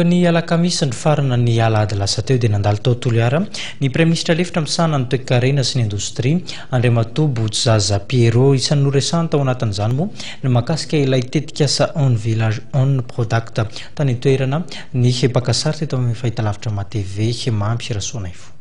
Ny alakamisy nifarana ny alahady lasa teo dia nandalo tao Toliara ny Praiminisitra lefitra misahana ny toekarena sy ny indostria, Andriamatoa Botozaza Pierrot. Isan'ny noresahany tao anatin'izany moa ny mahakasika ilay tetikasa One Village One Product tany an-toerana ny mpaka sary teto amin'ny fahitalavitra MATV Mamy Rasoanaivo.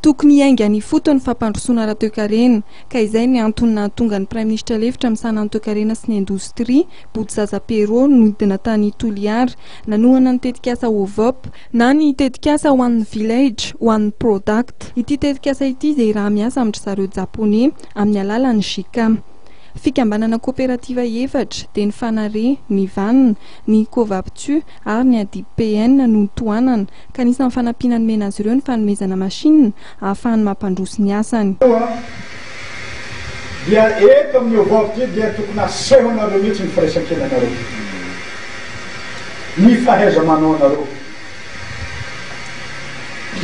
Tokony hiainga any ifotony ny fampandrosoana ara-toekarena, ka izay ny antony nahatonga ny Praiminisitra lefitra misahana ny toekarena sy ny indostria, Botozaza Pierrot, nidina tany Toliara, nanohana ny tetikasa OVOP, na ny tetikasa One Village, One Product. Ity tetikasa ity izay iaraha-miasa amin-dry zareo Japoney amin'ny alalan'ny JICA. Fikambanana koperativa efatra, dia ny Fanare, ny Vanona, ny Covaptu ary ny ADIPN no notohanana, ka anisan'ny fanampiana nomena azy ireo ny fanomezana machine ahafahany mampandroso ny asany. Koa dia eto amin'ny OVOV ity dia tokony asehonareo mihitsy ny firaisankinanareo, ny fahaiza-manaonareo,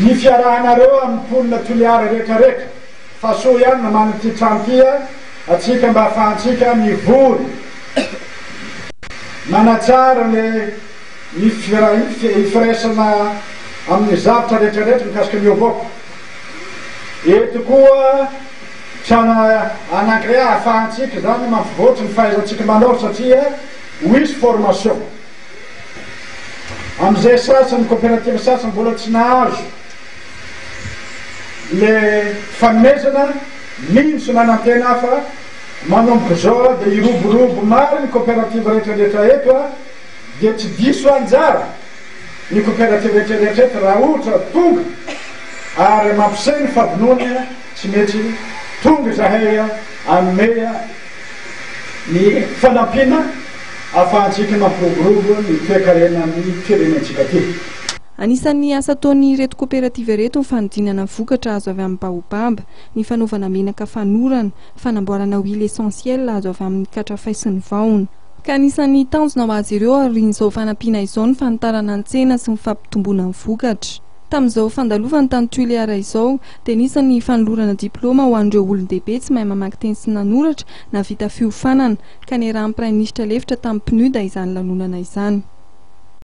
ny fiarahanareo amin'ny mponina Toliara rehetrarehetra, fa soa ihany na manana ity trano ity atsika mba ahafahantsika mivory, manatsara le. Ny firaisana amin'ny zavtra rehetra rehetra mikasika ny OVOP. Eto koa trano anankiray ahafahantsika izany mampivoatra ny fahaizantsika manao satria ho hisy formation. Amin'izay sasany, coopérative sasany mbola tsy nahazo le fanomezana, mino sy manantena aho fa manomboka izao dia hiroborobo maro ny coopérative rehetra rehetra eto. dia tsy diso anjara ny koperativa rehetra rehetra eto raha ohatra tonga ary mampiseho ny fahavonony tsy mety tonga izahay hanome ny fanampiana ahafahantsika mampiroborobo ny toekarenan'ny firenentsika ity. Anisan'ny asa ataon'ireto koperativa ireto ny fanodinana ny vokatra azo avy amin'ny baobab, ny fanaovana menaka fanorana, fanamboarana huile essentielle azo avy amin'ny katrafay sy ny vahona. Ka anisan'ny tanjona ho azy ireo aorian'izao fanampiana izao ny fanitarana ny tsena sy ny fampitomboana ny vokatra. Tamin'izao fandalovany tany Tuléar izao dia nisy ny fanolorana diplaoma ho an'ireo olon-dehibe tsy mahay mamaky teny sy nanoratra na vita fiofanana, ka niarahan'ny Praiminisitra lefitra tamin'ny PNUD izany lanonana izany.